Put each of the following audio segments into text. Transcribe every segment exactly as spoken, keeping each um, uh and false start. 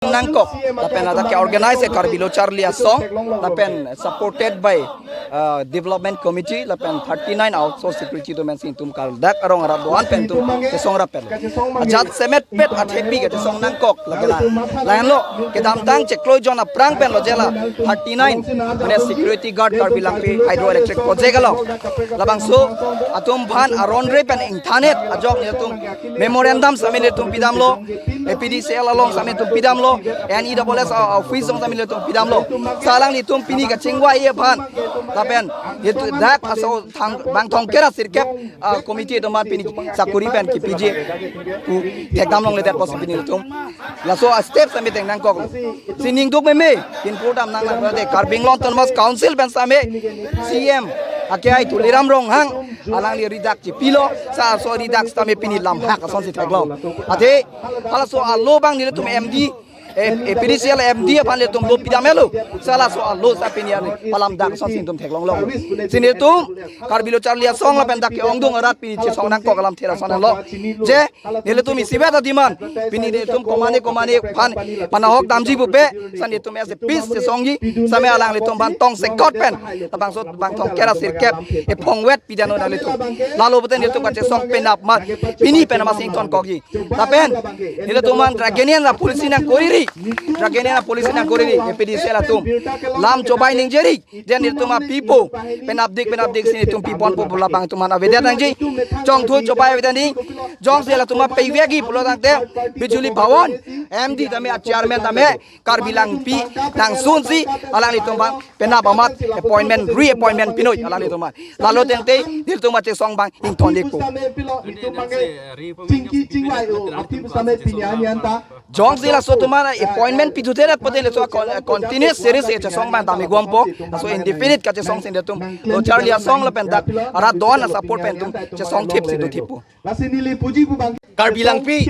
nangkok, lapen ladak ke organize Karbi Lo Charli Asong, lapen supported by uh, Development Committee, lapen thirty-nine outsource security atum pensi itum kal dak arong arat do-an pen itum chesong rap pen. Ajat semet pet athepi kachesong nangkok lake la. Lahenlo, kedamtang chiklo jon aphrang pen lo je la thirty-nine mane security guard Karbi Langpi hydroelectric project along. Labangso atum aphan aron re pen ingthan-et ajok nelitum memorandum sitame nelitum pidamlo, A P D C L along sitame nelitum pidamlo, N E S S office along sitame nelitum pidamlo. Sa alanglitum pini kachingvai aphan lapen itum dak aso thang bang thomkep ra sirkep, ah, committee atum aphan pini sakuri pen kipiji pu thekdam longledet pusi pini itum laso a-step sitame teng nangkok. Si ning duk meme, kin pudam nang nang de Karbi Anglong Autonomous Council pen sitame C M akehai Tuliram Ronghang alangli ri dak chipilo, sa aso ri dak sitame pini lamhak asonsi theklong. Athe halaso alo abang nelitum M D, eh, A P D C L M D aphan nelitum lo pidam-etlo. Sa laso alo sitame pini arni palam dak asonsi itum theklonglong. Si nelitum Karbi Lo Charli Asong lapen dak ke-ongdung arat pini chesong nangkok alam thera ason lo. Je nelitum isivet a-demand, pini nelitum komane komane aphan panahok damji pupe, sa nelitum as a peace chesongji, sitame alanglitum aphan tongsekot pen labangso bang thomkep ra sirkep ephongvet pidam-o nanglitum. Lalo pute nelitum kachesong penap ma, pini pen amatsi ingtonkokji. Lapen nelitum aphan dragon-ian a-policy nangkoriri, dragon-ian a-policy nangkoriri A P D C L atum. Lam chobai ningjeri, je nelitum apipo, penapdik penapdik si nelitum piponpo pu labang atum aphan avedet nangji. Chongthu chobai avedet nangji. Jongsi latum apei vekji pulo tangte Bijuli Bhawan M D tame a-chairman tame Karbi Langpi nangsunsi alanglitum aphan penap amat appointment, reappointment pinoi alanglitum aphan. Lalo tangte nelitum achesong abang ingtondikpo. Chingki chingvai o, ati pusitame pini arni anta. Jongsi laso atum aphan appointment pithu-et pute laso con-, continuous series e chesong abang tame guampo. Laso indefinite kachesong si nelitum Lo Charli Asong lapen dak arat do-an a-support pen itum chesong thip si do thippo. Lasi neli puji pu abang Karbi Langpi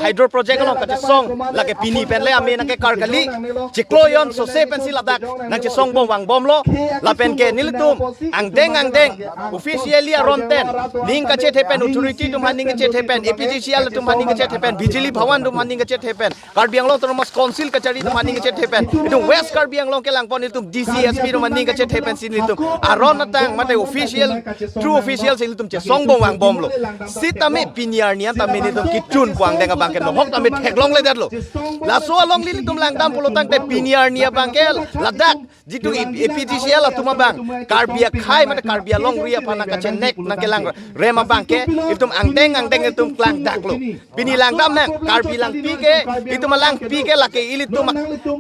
hydro project along kachesong lake pini pen le ame nangkekar kali. Chiklo jon sose pensi ladak nangchesong bom vangbomlo. Lapen ke nelitum angdeng angdeng officially aron ten ning kachethe pen, authority atum aphan ning kachethe pen, A P D C L atum aphan ning kachethe pen, Bijuli Bhawan atum aphan ning kachethe pen, Karbi Anglong Autonomous Council kachari atum aphan ning kachethe pen, itum West Karbi Anglong kelangpon itum D C S P atum aphan ning kachethe pensi nelitum aron atang mate official, true official si nelitum chesong bom vangbomlo. Sitame pini arni an tame nelitum kechun pu angdeng abang ke nohok tame theklongledetlo. Laso along nelitum langdam pulo tangte pini arni abang ke ladak jitu A P D C L atum abang Karbi akhei mate Karbi alongri aphan nangkachenek nangkelang rem abang ke itum angdeng angdeng itum klangdaklo. Pini langdam nang Karbi Langpi ke, itum alangpi ke lake ilitum a,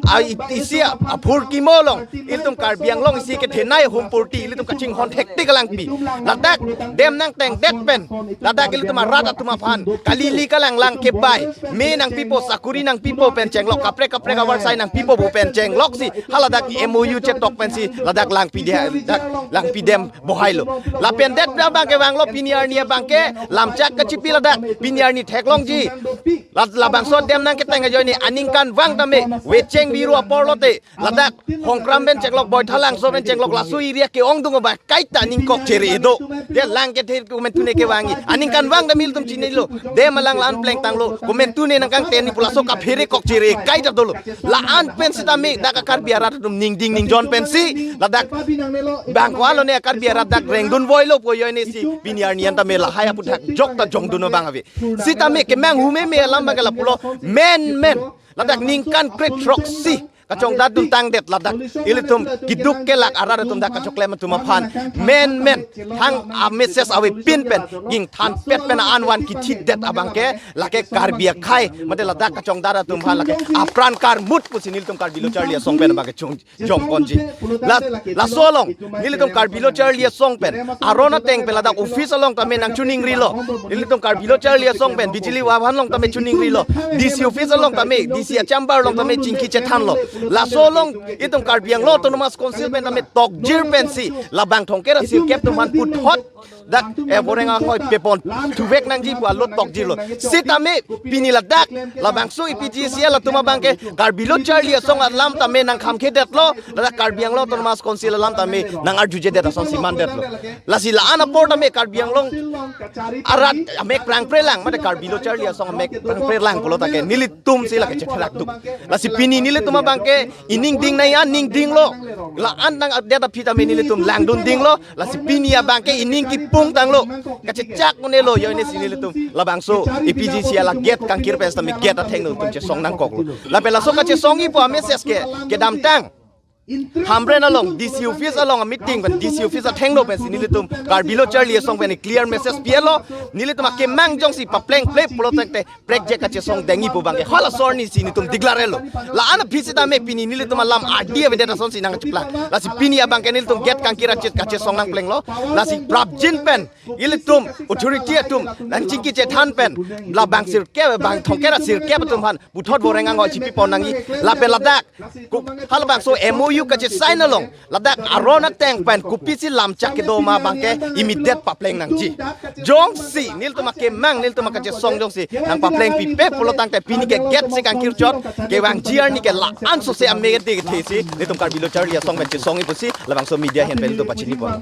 a, isi a, aphurkimo along ilitum Karbi Anglong isi kethenei humpurti ilitum kachinghon thektik alangpi. Ladak dem nangtengdet pen, ladak ilitum arat atum aphan kali ili kalanglang kebai, me nangpipo, sakuri nangpipo pen chenglok, kaprek kaprek avarsai nangpipo pu pen chenglok si haladak M O U chetok pensi ladak langpi dia, dak langpi dem bohailo. Lapen det abang ke vanglo pini arni abang ke lamchak kachipi ladak pini arni theklongji. La, labangso dem nangketeng ajoine aningkan vang tame Wecheng Biru apor lote ladak Hongkram pen chenglok, Boithalangso pen chenglok, laso area ke-ongdung abang kaita ningkok chere do. Dia lang kethe komentu ne kevangji. Aningkan vang tame ilitum chinilo. Dem alang la-an plengtanglo. Komentu ne nangkangteni pu laso kaphere kok chere kaita dolo. La-an pen sitame dak a-Karbi arat atum ningding ningjon pensi ladak bang ko-an lone a-Karbi arat dak rengdun voilo pu ajoine si pini arni an tame lahai aphuthak jokta jongdun abang ave. Sitame kemang hume me alam abang ke lapulo menmen. Ladak ningkan kre-throksi kachongdat dun tangdet ladak ilitum keduk kelak arat atum dak kachoklem atum aphan menmen thang a-message avepin pen ingthanpet pen an van kithikdet abang ke lake Karbi akhei mate ladak kachongdat atum aphan lake apran karmut pusi nelitum Karbi Lo Charli Asong pen abang ke chung jongponji. La, laso along nelitum Karbi Lo Charli Asong pen aron ateng pen ladak office along tame nangchiningrilo. Nelitum Karbi Lo Charli Asong pen Bijuli Bhawan along tame chiningrilo. D C office along tame, D C a-chamber along tame chingki chethanlo. Laso along itum Karbi Anglong Autonomous Council pen tame tokjir pensi labang thomkep ra sirkep atum aphan puthot dak, eh, Boreng anghoi pepon thuvek nangji pu alo tokjirlo. Sitame pini ladak labangso A P G C L atum abangke Karbi Lo Charli Asong alam tame nangkhamkhedetlo, ladak Karbi Anglong Autonomous Council alam tame nangarjujedet asonsi mandetlo. Lasi la-an apor tame Karbi Anglong arat amek prangprelang, mate Karbi Lo Charli Asong amek prangprelang pulo tangte nelitum si lake chetherak duk. Lasi pini nelitum abangke ining ding nai an ning dinglo. La-an nangdet aphi tame nelitum langdun dinglo. Lasi pini abangke ining kipung tanglo. Kachechak un-elo, joine si nelitum labangso A P G C L a-gate kangkir pen sitame gate athengno itum chesong nangkoklo. Lapen laso kachesongji pu a-message ke kedamtang Hamren along D C office along a-meeting pen D C office athengno pensi nelitum Karbi Lo Charli Asong pen clear message pi-etlo. Nelitum akemang jongsi paplengple pulo tangte prekjek kachesong dengji pu abangke hala asor ni si nelitum declare-lo. La-an aphi sitame pini nelitum alam ardi avedet asonsi nangchiplang. Lasi pini abangke nelitum gate kangkir achit kachesong nangplenglo. Lasi prapjin pen ilitum authority atum nangchingki chethan pen labang sirkep, bang thomkep ra sirkep atum aphan puthot Boreng anghoi chipipon nangji. Lapen ladak ku-, halabangso M O U kachesign along ladak aron ateng pen kopisi lamchak kedo ma abangke immediate papleng nangji. Jongsi nelitum akemang, nelitum akachesong jongsi nangpaplengpipe pulo tangte pini ke gate si kangkirchot kevangji arni ke la-an sose amegede kethe si nelitum Karbi Lo Charli Asong pen chesongji pusi labangso media ahin pen nelitum pachinipon.